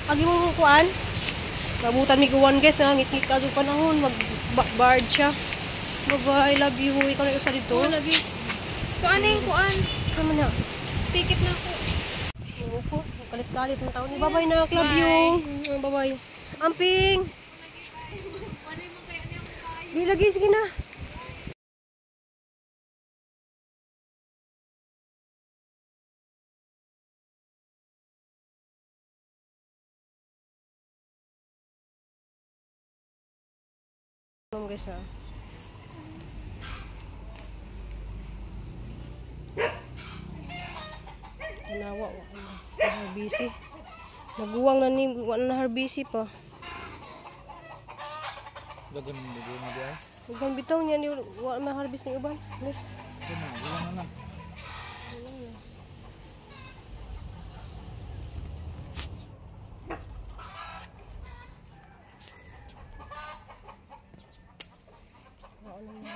Agi mo kuan. Nabutan mi kuan guys, ha? Ngit-ngit ka doon panahon. Mag-barge siya. Bye-bye, I love you. Ikaw na isa dito. Oo, lagi. Kuan na yung kuan. Sama na. Ticket na ako. Oo ko. Kalit-kalit ng taon. Bye-bye na. Love you. Bye-bye. Amping! Di lagi, sige na. Guys, ha. Tanawa, wa na harbisi. Naguwang na ni, wa na harbisi pa. Dagan mo na di ay. Ugang bitaw niya ni wa na harbis ni uban. Ni. Wala na.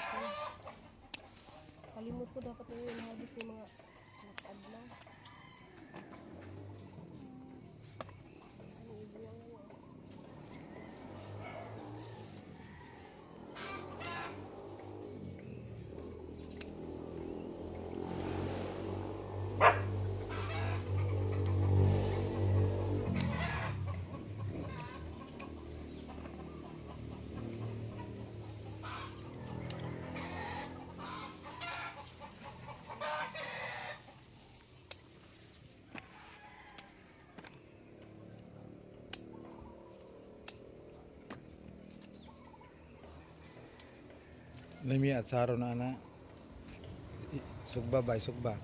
Kalimot ko dapat yung harvest ni mga nakaadlaw. Lami at saro na ana. Sugba bay sugba.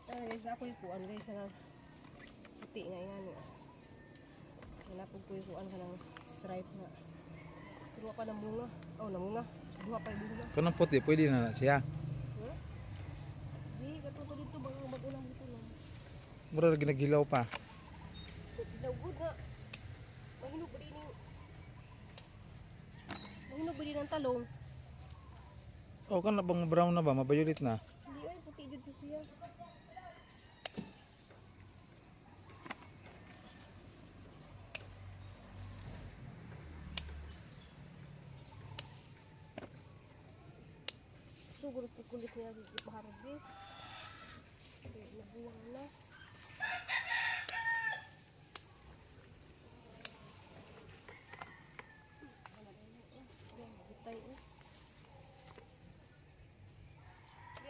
Ay, guys, na ako yung kuan guys na puti nga nga niya. Hanapog ko yung kuan ka ng stripe na. Pero pa ng bunga. Oh, namunga. Duha pa yung bunga. Kanang puti pwede na na siya. Huh? Di, katuto dito bago bago lang dito lang. Mura lagi naghilaw pa. Hilaw na. Mahinog ba din yung mahinog ba din ang talong? Oh, kana bang brown na ba? Mabayulit na. Hindi ay, puti dito siya. Siguro sa kulit niya ipa-harvest. Kaya nabuwang na.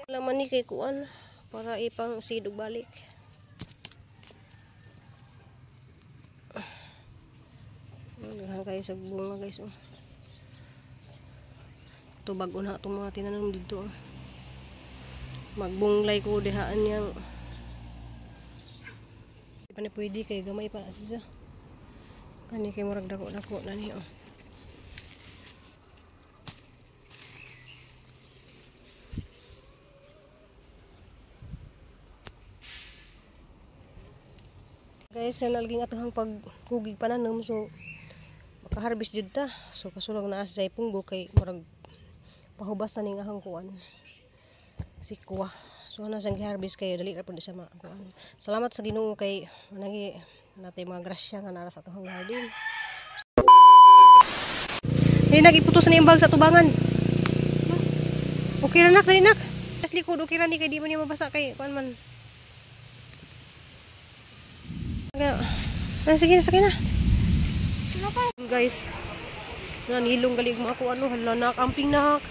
Laman ni kay kuan para ipang sidog balik. Daghan kayo sa bunga guys oh. Ito bago na itong mga tinanom dito. Oh. Magbunglay ko dihaan niyang di pa na pwede kay gamay pa siya. Kani kay murag dako-dako na niyo. Oh. Guys, sa nalaging atong pagkugig pananom so makaharvest jud ta. So kasulog na sa punggo kay murag pahubas na ning ahang kuan. Sikwa. So ana sang giharvest kay dali ra pud sa mga kuan. Salamat sa Ginoo kay managi natay mga grasya nga nara sa atong garden. Hey, nagiputos na yung bag sa tubangan. Okay ra nak, dali nak. Sa likod okay ra ni kay di man niya mabasa kay kuan man. Ay, sige na, sige na. Guys, nanilong galing mo ako ano, hala nak, amping nak.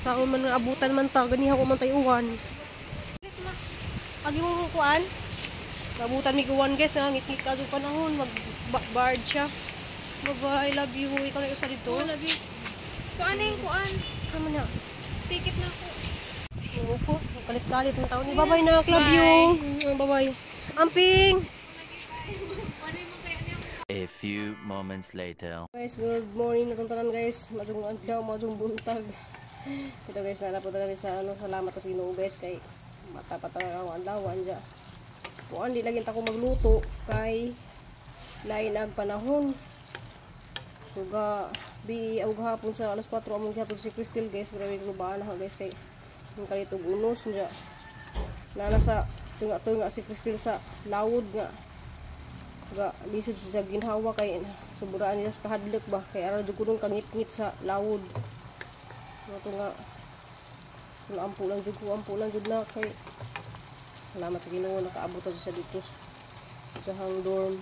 Saan man nga abutan man ta, ganiha ko man tayo uwan. Agi mo kuan? Abutan mi kuan guys, ha? Ngit-ngit ka doon panahon, mag-barge siya. Bye-bye, I love you. Ikaw na isa dito. Oo, lagi. Kuan na yung kuan. Sama na. Ticket na ako. Oo ko. Kalit-kalit ng taon. Bye-bye na. Love you. Bye-bye. Amping! A few moments later. Guys, good morning na tanan guys. Madung adlaw, madung buntag. Ito guys, nalapo talaga sa ano, salamat sa Ginoo guys kay matapat ang adlaw anja. Kuan di lagi ta ko magluto kay lain ag panahon. So ga bi og hapon sa alas 4 among gihapon si Crystal guys. Grabe glubaan na guys kay ang kalit og unos nya. Nana sa tunga-tunga si Crystal sa lawod nga ga lisod sa ginhawa kay suburaan niya sa kahadlok ba kay ara jud kunong kangit-ngit sa lawod. Mo nga ampo lang jud ko, ampo lang jud na kay salamat sa Ginoo nakaabot ta sa dito sa hang dorm.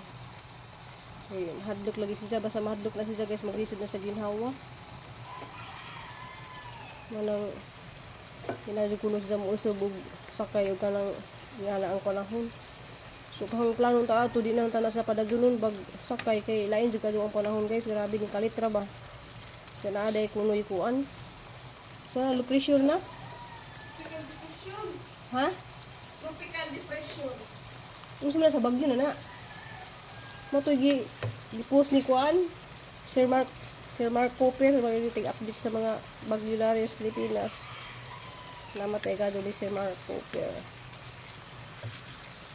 Kay hadlok lagi siya, basta mahadlok na siya guys, maglisod na sa ginhawa. Manang kinadyo kuno siya mo usab og sakay og kanang ngana ang panahon. So kung plano ta ato di na ta na sa padagdunon bag sakay kay lain jud kadto ang panahon guys, grabe ni kalitra ba. Kaya naa day kunoy kuan. Sa low pressure na? Tropical depression. Ha? Tropical depression. Unsa man sa bagyo na na? Mo to gi post ni kuan Sir Mark Cooper mag update sa mga bagyo diri sa Pilipinas. Salamat kay gado ni Sir Mark Cooper.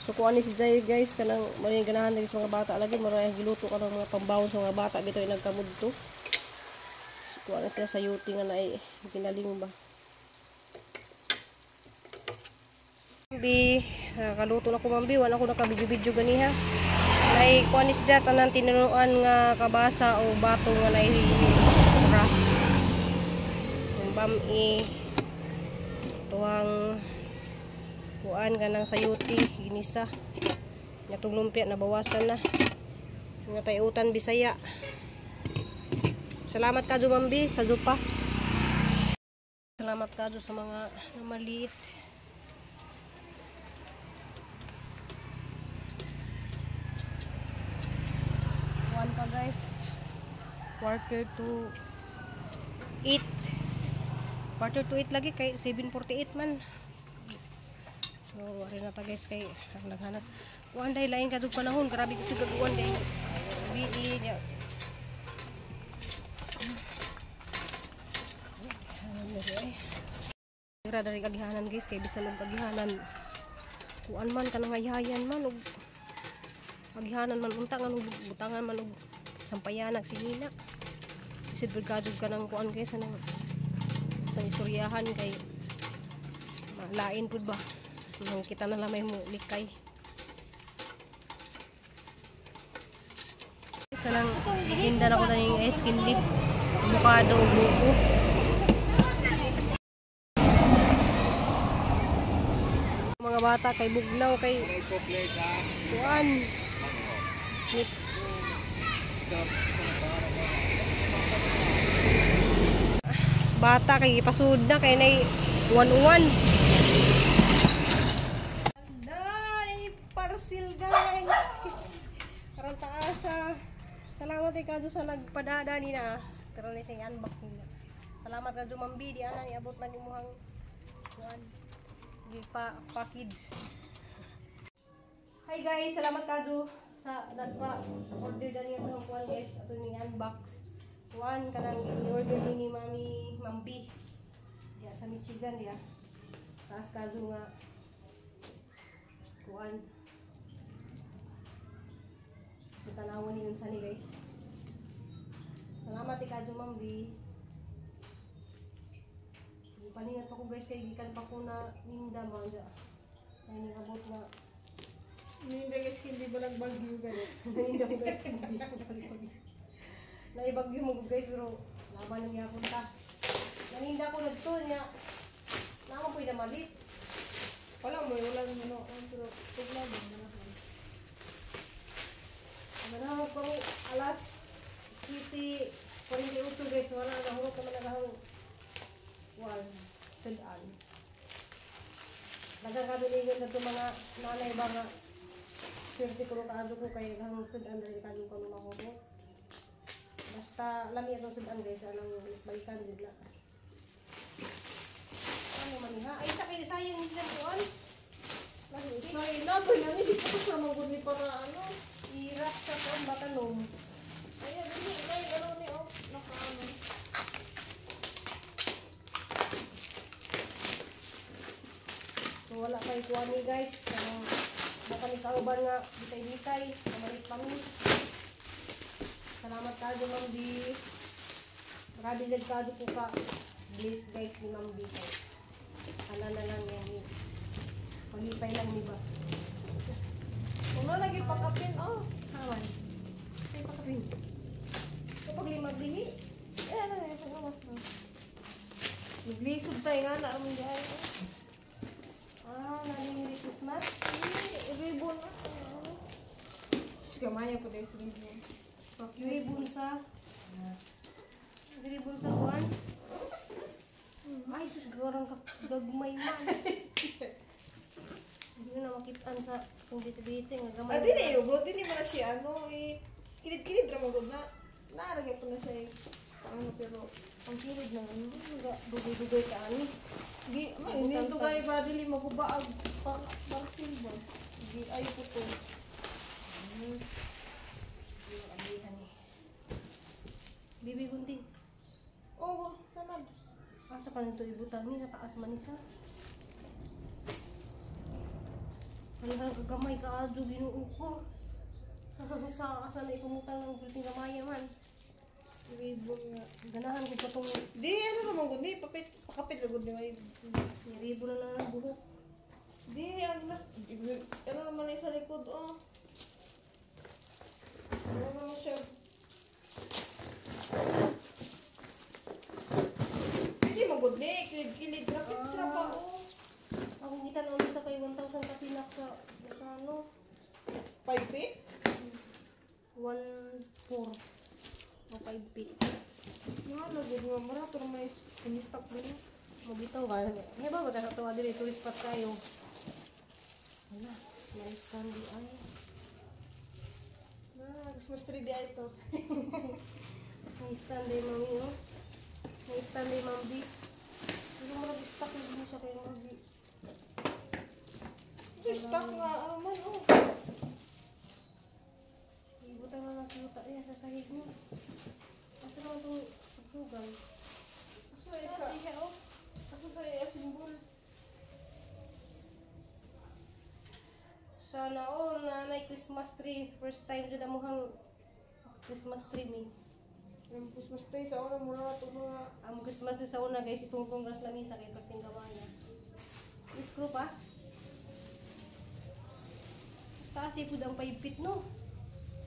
So kuan ni si Jai guys kanang mo ni ganahan lagi sa mga bata lagi mo ra giluto kanang mga pambawon sa mga bata bitaw nagkamudto. So, kuan na siya sa yuti nga naay ginaling ba. Bi, nakaluto na ko mambi, wala ko naka-video-video ganiha. Nay kuan ni siya tanan tinunuan nga kabasa o bato nga nay ra. Ang bami tuwang kuan kanang sayuti ginisa. Natong lumpia nabawasan na. Nga tay utan Bisaya. Salamat kadyo mambi sa jupa. Salamat kadyo sa mga namalit. One pa guys, 7:45. 7:45 lagi kay 7:48 man. So wari na ta guys kay ang naghanap. Kuan day lain kadtong panahon, grabe kasi kaguan day. Bi niya. Ira dari kagihanan guys kay bisan og kagihanan. Kuan man kanang hayhayan man og agihanan man unta nga butangan man og sampayanak sige na. Isip kadyo ka ng kuan guys anang istoryahan kay lain pud ba nang kita na lamay mo likay. Kanang hinda na ko na yung ice candy, avocado ug buko. Mga bata kay bugnaw kay kuan. Bata kay gipasud na kay nay uwan-uwan. Nay parcel guys. Karon taasa. Salamat kay kadyo sa nagpadada ni na. Pero ni sing unboxing na. Salamat kadyo Mambi di ana niabot na nimuhang kuan. Gipa pa kids. Hi guys, salamat kadyo sa nagpa-order dani atong kuan guys, ato ning unbox. Kuan kanang i-order ni Mami Mambi. Diya sa Michigan diya. Taas kadyo nga kuan. Tanawon ni unsa ni guys. Salamat kadyo Mambi. Paningat pa ko guys kay gikan pa ko na ninda ba diya. Kay ning abot nga Ninda guys hindi balag bagyo guys. Ninda ko guys hindi bagyo. Naibagyo mo guys pero laban na gyapon ta. Naninda ko nagto niya. Namo koy namalit. Wala mo wala mo pero tugla mo na. Manahog kami alas 7:48 guys, wala na nahurot naman nagahong 1 sudan. Daghang kadulingon na mga nanay ba nga swerte ko kaadto ko kay daghang sudan dali kadto kami mahurot. Basta lami atong sudan guys, anong balikan jud na. Ano man ha? Ay sa kay sayang hindi na kuan. Ay, nagoy na ni dito sa mga ni para ano. I-wrap sa kuan batanom. Ay, dali, ay, ano ni oh, nakaano. So wala kay kuan ni guys, kanang baka ni kauban nga bitay-bitay, kamalit pa mi. Salamat kayo, Ma'am B. Grabe jud kayo po ka. Bless guys ni Ma'am B. Ala na lang yan eh. Palipay lang ni ba? Kung na lagi pakapin, oh. Kawan. Ay, pakapin. Kapag lima dihi. Eh, ano na, sa gawas na. Naglisod tayo nga na, among diay. Ah, naling Merry Christmas. Eh, ribbon na. Sus, gamaya po dahil sa ribbon. Ribbon sa... Ribbon sa kuwan. Ay, sus, garang gagmay man. Hindi na makitaan sa kung biti-biti nga gamay. Ah, dili, iugot. Dili mo na siya, ano, eh. Kilid-kilid ra mo gud na. Naaragay po na siya, eh. Ano, pero, ang kilid ng ano. Dugay-dugay ka ani. Di, may, hindi dugay ba, dili magubaag. Para silver. Di, ayo po to. Bibi gunting. Oo, sanad. Asa pa nito ibutang ni sa taas man ni siya. Ano ka kagamay ka adto Ginoo ko. Sa asa na ipamutang ang pulting gamaya man. Ribbon nga. Ganahan ko pa tong Di, ano naman gud, di, papit, pakapit na gud ni may. ribbon na lang ang buhok. Di, ano mas, ano naman na sa likod, oh. Ano naman siya. Pwede mo gud ni, kilid-kilid, rapit ra pa, oh. Ako kita na sa kay 1,000 ka pinak sa ano 5 feet? 1,4 o 5 feet. Nga, lagod nga, marato naman is, kumistap na yun. Mabitaw ka. Hey ba ba sa tuwa diri tourist spot kayo. Wala, nice candy ay. Na, Christmas tree di ay ito. Nice candy mami no. Nice candy ma'am B. Pero murag stock na din siya kay murag Stock nga, ano man, oh. Ibutang na lang sa yuta niya sa sahig niyo. Asa naman itong tugtugan? Asa na isa? Asa tayo i-assemble? Sana all nanay Christmas tree. First time dyan amuhang Christmas tree mi. Ang Christmas tree sa una mura ito mga Ang Christmas tree sa una guys, itungtong ras lamisa kay perting gamaya. Screw pa. Taas di pud ang 5 feet no.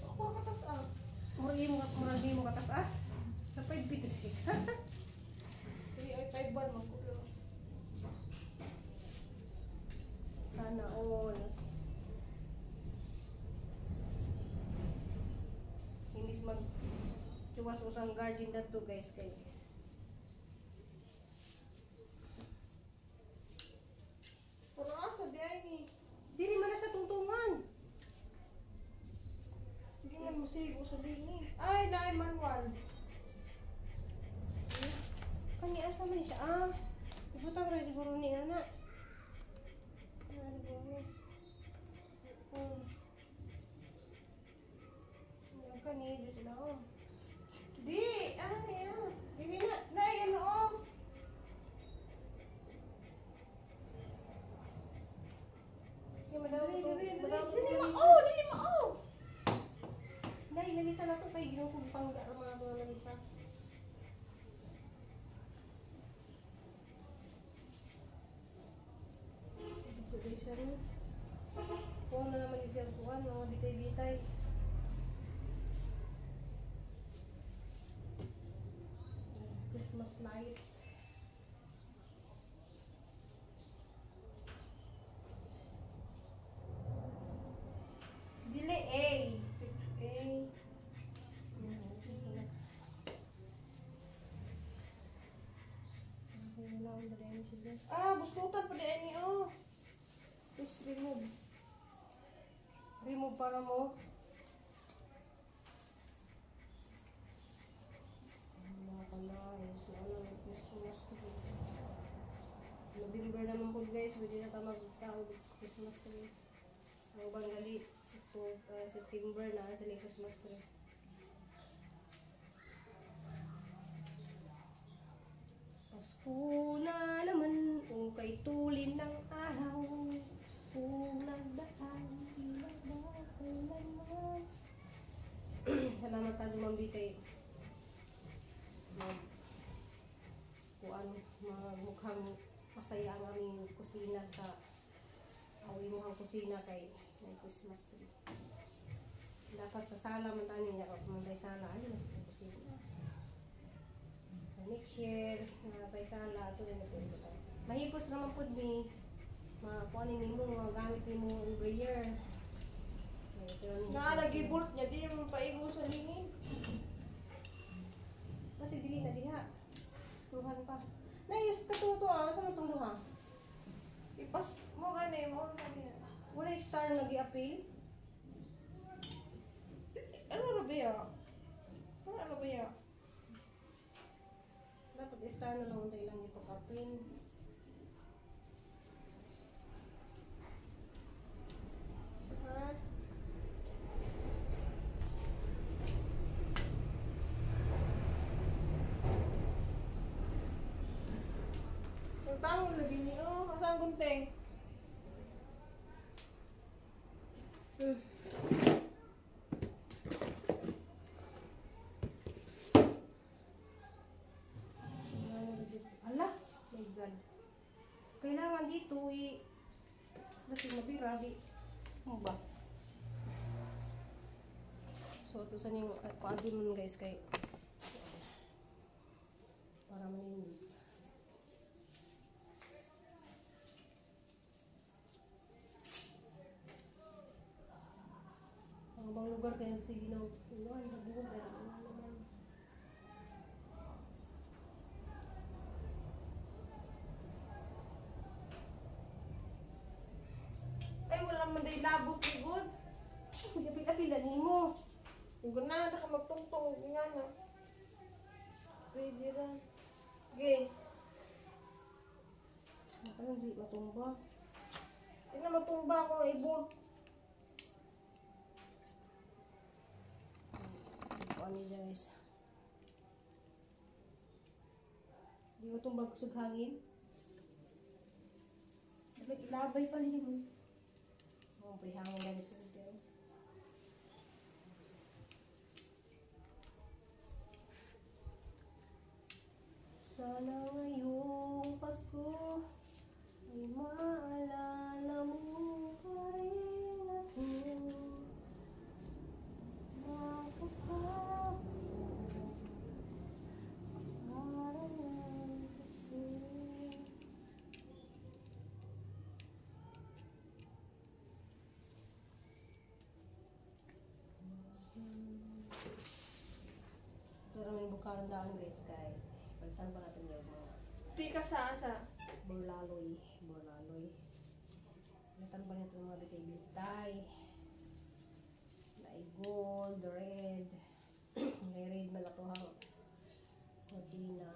Ako katas ah. Murag mo katas ah. Sa 5 feet. 3 ay 5 bar magkulo. Sana all. Inis mag tiwas usang garden dato guys kay. Pero asa di ay ni. Dili man na sa tungtungan. Hindi man mo sigo sa dini. Ay, naay manual. Kani asa man siya ah. Ibutang ra siguro ni ana. Ana siguro. Oh. Yan kani di sila oh. Di, ano niya? Dili na. Naay ano oh. Kay madaw Dili, to. dili, dili. Madaw to. Dili ma oh, dili ma oh. Dai lamisa na to kay Ginoo kog pangga ang mga lamisa. Dito guys siya rin. Kuha na naman siya kuha, mga bitay-bitay. Christmas light. Dili A. A. Ah, gustutan pa di ani oh. Please remove. Remove para mo. Mga kanayos na ano, Christmas tree. November naman po guys, pwede na ta magtawag Christmas tree. Ang Bangali, ito, September na sila yung Christmas tree. Pasko na naman, o kay tulin ng araw. Pasko nagdaan, tila ba kailanman. Salamat tayo Ma'am B kay Mukhang masaya ang aming kusina sa awi mukhang kusina kay may Christmas tree. Dapat sa sala man tani niya kung may sala ano sa kusina. So next year na tay sala ato na pud tayo. Mahipos naman pud ni makuha ni nimo mga gamit nimo every year. Naalagi bolt niya di mo paigo sa lingin. Kasi dili na diha. Screwhan pa. Nais katuto ah, sa matong duha. Ipas mo gani mo na diha. Wala star nga gi-appeal. Ano ra ba ya? Ano ba ya? Dapat star na lang unta ilang ipag-appeal. Ha? Ang tangon lagi ni oh, asa ang gunting? Ala, my God. Kailangan dito i kasi mabira di mo ba? So ito sa ning paagi mo guys kay para manindot. Ang ibang lugar kaya nagsige ng ulan, sa buhok kaya ano naman. Ay wala man day labot ni good. Gabi-gabi lang nimo. Ug na naka magtungtong og nga na. Ready ra. Okay. Ano di matumba? Di na matumba ako ng i-bolt. Ano guys? Di matumbag sug hangin. Dapat ilabay pa nimo. Oh, may hangin guys. Sana ngayong Pasko ay maalala mo pa rin ako. Makusap sa araw ng Pasko. Pero may bukaran daan guys kay palitan pa natin yung mga Pika sa asa. Borlaloy, borlaloy. Palitan pa natin mga bitay-bitay. May gold, red. May red man ato hang cortina.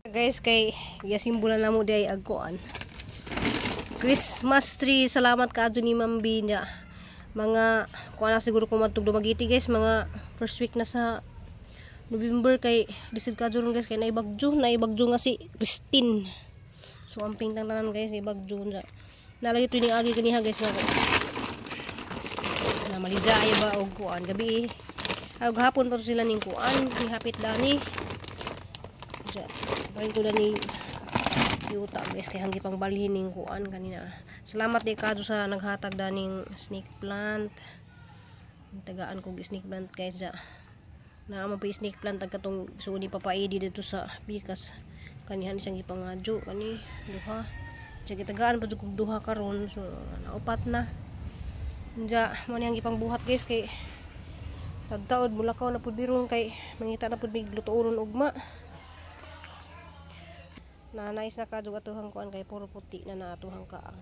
Guys, kay giasimbulan na mo di ay agkuan. Christmas tree. Salamat kaadto ni Ma'am B niya. Mga kuan na siguro kung madtog Dumaguete guys, mga first week na sa November kay lisod ka ron guys kay naibagyo, naibagyo nga si Christine. So amping tang tanan guys, naibagyo na. Nalagi to ni agi kaniha guys nga. Na malidya ay ba og kuan gabi. Ay og hapon pa to sila ning kuan, ni hapit dani. Diya, parin ko dani yuta guys kay hanggi pang balhin ning kuan kanina. Salamat di kadto sa naghatag daning snake plant. Tagaan kog snake plant guys ja. Naa man pa snake plant ag katong suod ni Papa Eddie dito sa Bikas. Kanihan siyang gipangadyo kani duha. Siya gitagaan pa jud kog duha karon, so naupat na. Diya mo ni ang gipangbuhat guys kay tagtaod mulakaw na pud biron kay mangita na pud mig lutuoron ugma. Na nice na kadug atuhang kuan kay puro puti na naatuhang kaang.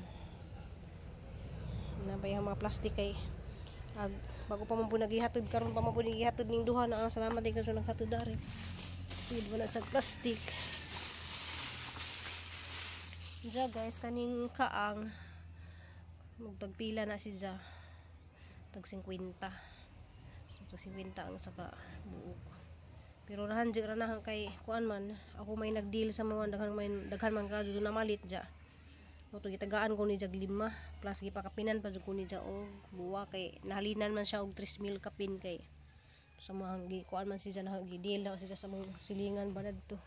Nabay ang mga plastic kay ag bago pa man po nagihatod karon pa man po nagihatod ning duha na salamat din sa naghatod dari. Sud wala sa plastic. Ja guys kaning kaang magtagpila na si ja. Tag 50. So tag 50 ang saka buok. Pero rahan jud ranahan kay kuan man ako may nagdeal sa mga daghan man kadto na malit ja. Mo to gitagaan ko ni jag lima plus gipakapinan pa jud ko ni ja og buwa kay nahalinan man siya og 3,000 kapin kay sa mga gikuan man siya na gi-deal na siya sa mong silingan ba dadto.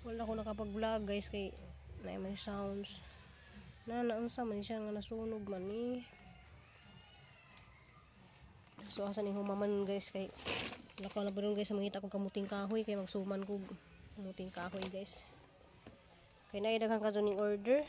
Wala ko nakapag-vlog, guys, kay na may sounds na naunsa man siya nga nasunog man ni. So asa ning humaman, guys, kay lakaw na ba ron, guys, sa mangita kog kamuting kahoy kay magsuman kog kamuting kahoy, guys, kay naay daghan ka ning order.